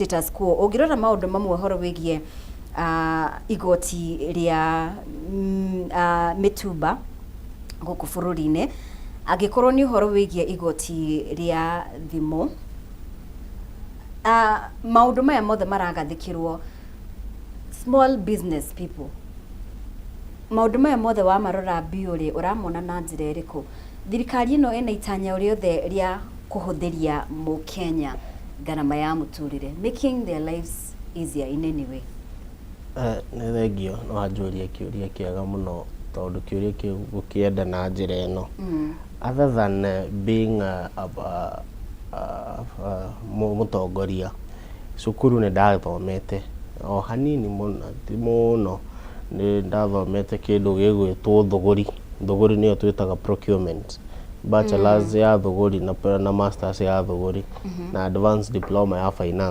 Status quo ũngĩrora maũndũ mamwe ũhoro wĩgiĩ igoti rĩa mĩtumba gũkũ bũrũri-inĩ, angĩkorwo nĩ ũhoro wĩgiĩ igoti rĩa thimũ, maũndũ maya mothe maragathĩkĩrwo small business people. Maũndũ maya mothe wamarora biũ rĩ, ũramona na njĩra ĩrĩkũ thirikari ĩno ĩna itanya rĩothe rĩa kũhũthĩria mũkenya ngarama ya mũtũrĩre, making their lives easier in any way? Nĩ thengio nĩ wanjũria kĩũria kĩega mũno, tondũ kĩũria kĩu gũkĩenda na njĩra ĩno. Other than being mũtongoria, cukuru nĩ ndathomete o hanini mũno, ti mũno. Nĩ ndathomete kĩndũ gĩgwĩtwo thũgũri. Thũgũri nĩyo twĩtaga procurement, bachelors ya thũgũri na masters ya thũgũri na advanced diploma ya finance.